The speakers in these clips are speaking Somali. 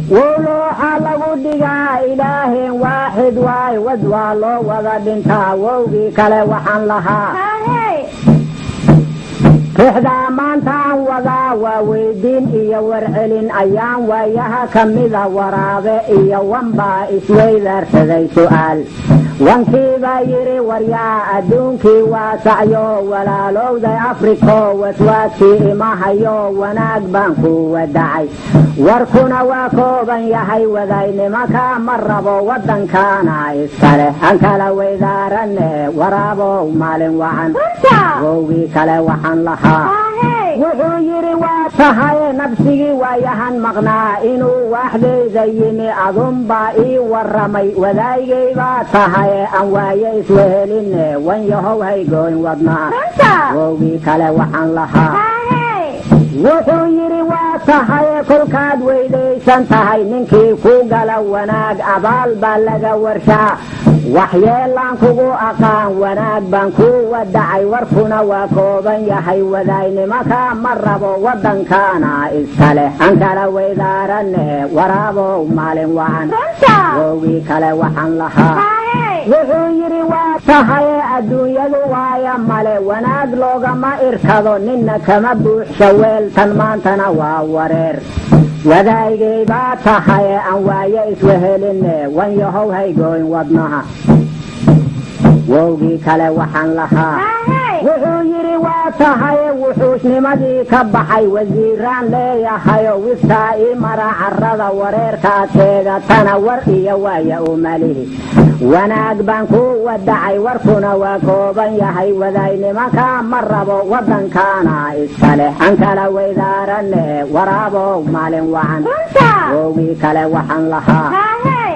Wowlooxa lagu dhigaa ilaaheen waaxid waay, wad waa loo wada dhintaa. Wowgii kale waxaan lahaa, rixdaa maantaan wadaa waa weydiin iyo warcelin. Ayaan waayaha ka mida waraabe iyo wanbaa isweydaarsaday su'aal. Wankiibaa yidhi, "Waryaa, adduunkii waa sacyo, walaalowday Afriko, waswaaskii ima hayo, wanaag baan ku wadacay, warkuna waa kooban yahay, wadaynimaka ma rabo, waddankaana iskale, aan kala weydaaranne, waraabow, maalin wacan." Wowgii kale waxaan lahaa, wuxuu yidhi, "Waa tahay nabsigii waayahan maqnaa inuu waaxdayda yimi, adunbaa ii warramay, wadaygay baa tahay, aan waaye isweheline, wan yahow, haygoyn wadnaa." Wowgii kale waxaan lahaa, wuxuu yidhi, "Waa tahay kolkaad weydaysan tahay, ninkii ku gala wanaag abaal baa laga warshaa, waxyeelaan kugu aqaan, wanaag baan ku wadacay, warkuna waa kooban yahay, wadaynimaka ma rabo, waddankaana iskale, aan kala weydaaranne, waraabow, maalin wacan." Wowgii kale waxaan lahaa, wuxuu yidhi, "Waa tahay adduunyadu waaya male, wanaag loogama irkado, ninna kama buuxsha weeltan, maantana waa wareer, wadaygay baa tahay, aan waaye isweheline, wan yahow, haygoyn wadnaha." Wowgii kale waxaan lahaa, wuxuu yidhi, "Waa tahay wuxuusnimadii ka baxay, wasiiraan leeyahayo, wiftaa ii mara carrada, wareerkaad sheegatana war iyo waaya umalihi, wanaag baan ku wadacay, warkuna waa kooban yahay, wadaynimaka ma rabo, waddankaana iskale, aan kala weydaaranne, waraabow, maalin wacan." Wowgii kale waxaan lahaa,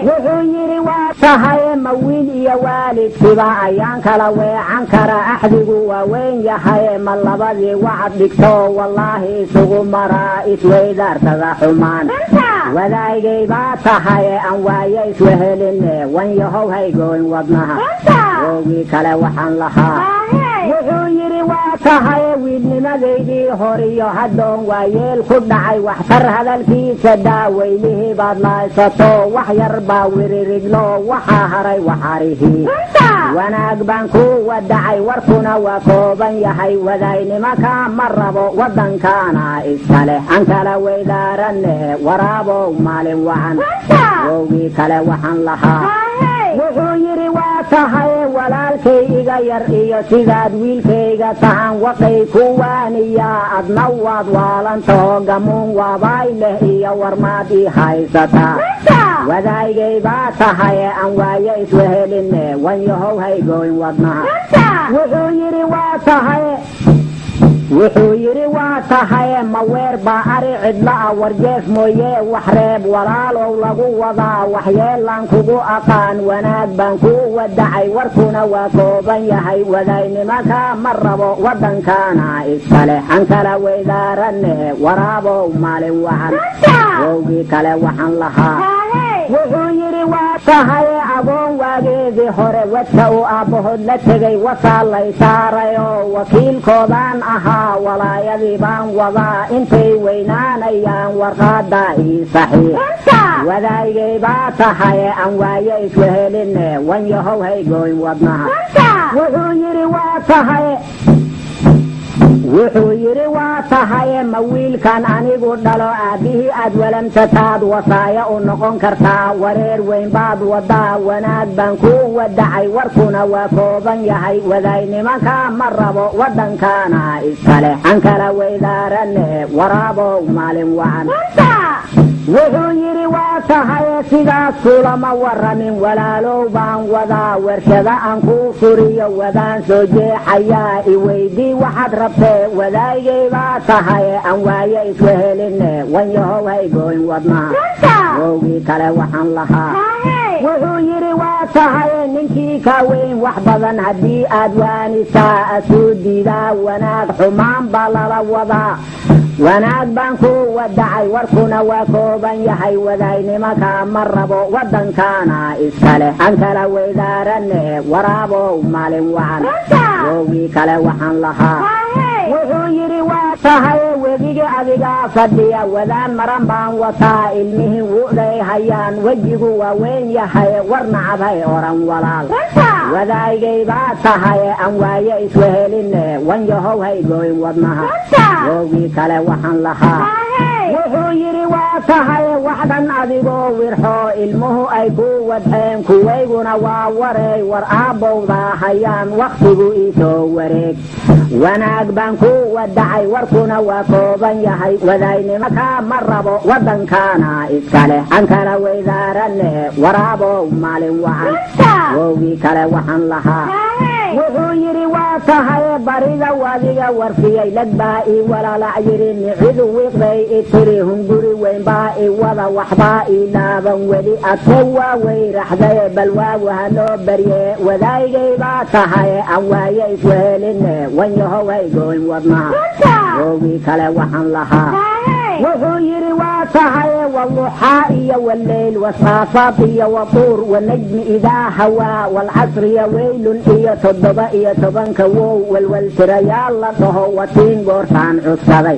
wuxuu yidhi, "Waa tahay ma wiil iyo waalidkiba ayaan kala weecan kara, axdigu waa weyn yahay, ma labadii wacad dhigto wallaahi isugu maraa isweydaartada xumaan, wadaygay baa tahay, aan waaye isweheline, wan yahow, haygoyn wadnaha." Wowgii kale waxaan lahaa, wuxuu yidhi, "Waa tahay wiilnimadaydii horiyo haddoon waayeel ku dhacay, waxtar hadalkiisa daaweylihii baad laaysato, wax yar baa wiririglo, waxaa haray waxarihii, wanaag baan ku wadacay, warkuna waa kooban yahay, wadaynimaka ma rabo, waddankaana iskale, aan kala weydaaranne, waraabow, maalin wacan." Wowgii kale waxaan lahaa, wuxuu yidhi, "Waa tahay walaalkay iga yar iyo sidaad wiilkayga tahan waqay kuwaaniyaa, adna waad waalantaho, gamuun waabaay leh iyo warmaad ii haysataa, wadaygay baa tahay, aan waaye isweheline, wan yahow, haygoyn wadnaha." Wuxuu yidhi, "Waa tahay," wuxuu yidhi, "Waa tahay ma weer baa ari cidla'a, warjeef mooye wax reeb, walaalow lagu wadaa, waxyeelaan kugu aqaan, wanaag baan ku wadacay, warkuna waa kooban yahay, wadaynimaka ma rabo, waddankaana iskale, aan kala weydaaranne, waraabow, maalin wacan." Wowgii kale waxaan lahaa, wuxuu yidhi, "Waa tahay agoon waageedii hore wadka uu aabbahood la tegay, wasaa lay saarayoo wakiilkoodaan ahaa, walaayadii baan wadaa intay weynaanayaan, warqaada ii saxiix, wadaygay baa tahay, aan waaye isweheline, wan yahow, haygoyn wadnaha." Wuxuu yidhi, "Waa tahay," wuxuu yidhi, "Waa tahay ma wiilkan anigu dhalo aabbihii aad walamsataad wasaaya u noqon kartaa, wareer weyn baad wadaa, wanaag baan ku wadacay, warkuna waa kooban yahay, wadaynimaka ma rabo, waddankaana iskale, aan kala weydaaranne, waraabow, maalin wacan." Wuxuu yidhi, "Waa tahay sidaas kulama waramin, walaalow baan wadaa, warshada aan kuu furiyo wadaan soo jeexayaa, iweydii waxaad rabtee, wadaygay baa tahay, aan waaye isweheline, wan yahow, haygoyn wadnaha." Wowgii kale waxaan lahaa, wuxuu yidhi, "Waa tahay ninkii ka weyn wax badan haddii aad waanisaa asuu diidaa, wanaag xumaan baa lala wadaa, wanaag baan ku wadacay, warkuna waa kooban yahay, wadaynimaka ma rabo, waddankaana iskale, aan kala weydaaranne, waraabow, maalin wacan." Wowgii kale waxaan lahaa, Wuxuu yidhi waa tahay webigi adigaa fadhiya, wadaan maran baan wataa, ilmihii wu'day hayaan, wejigu waa weyn yahay, war nacabhay oran walaal. Wadaygay baa tahay aan waaye isweheline, wan yahow haygoyn wadnaha. Woogii kale waxaan lahaa, wuxuu yidhi waa tahay waxdhan adigoo wirxoo, ilmuhu ay ku wadxeen, kuwayguna waa wareey, war aabbowdaa hayaan, wakhtigu iisoo wareeg, wanaag baan ku wadacay, warkuna waa kooban yahay, wadaynimo kaa ma rabo, waddankaana iskale aan kala weydaaranne, waraabow maalin wacan. Woogii kale waxaan lahaa, wuxuu yidhi waa tahay barida wadiga warfiyey, lag baa ii walalac yidhi, nicidu wiiqday i tiri, hunguri weyn baa i wada, waxbaa ii laaban weli, adke waa weyraxdaye, bal waagu hanoo barye, wadaygay baa tahay aan waaye isweheline, wan yahow haygoyn wadnaha. Woogii kale waxaan lahaa, wuxuu yidhi waa tahay والضحى iyo والليل والصافات iyo والطور والنجم إذا هوى والعصر iyo ويل iyo 17-ka wow walwal tirayaal la dhaho watiin goortaan codsaday,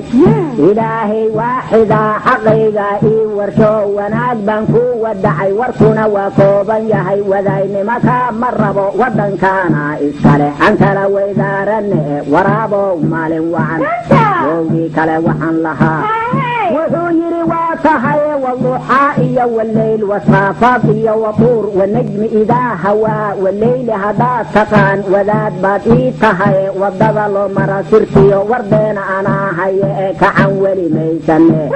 Ilaahay waaxidaa xaqayga ii warsho, wanaag baan ku wadacay, warkuna waa kooban yahay, wadaynimo kaa ma rabo, waddankaana iskale aan kala weydaaranne, waraabow maalin wacan. Wowgii kale waxaan lahaa, wuxuu yidhi waa tahay والضحى iyo والليل والصافات iyo والطور والنجم إذا هوى والليل haddaad taqaan wadaad baad ii tahay, wadada loo mara sirtiyo warbeena anaa haye ee kacan weli maysane,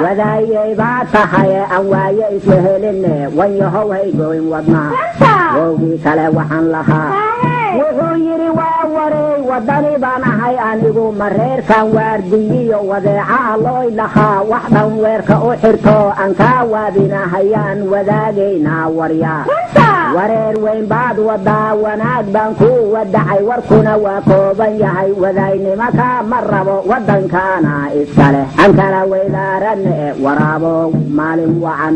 wadaayay baa tahay aan waaye isweheline, wan yahow haygoyn wadnaha. Wowgii kale waxaan lahaa, wuxuu yidhi waa wareey, wadani baan ahay anigu, mareerkan waardiyiyo wadeeca looy lahaa, wax dhan weerka u xirto aan kaa waabinahayaan wadaagaynaa waryaa, wareer weyn baad wadaa, wanaag baan ku wadacay, warkuna waa kooban yahay, wadaynimo kaa ma rabo, waddankaana iskale aan kala weydaaranne, waraabow maalin wacan.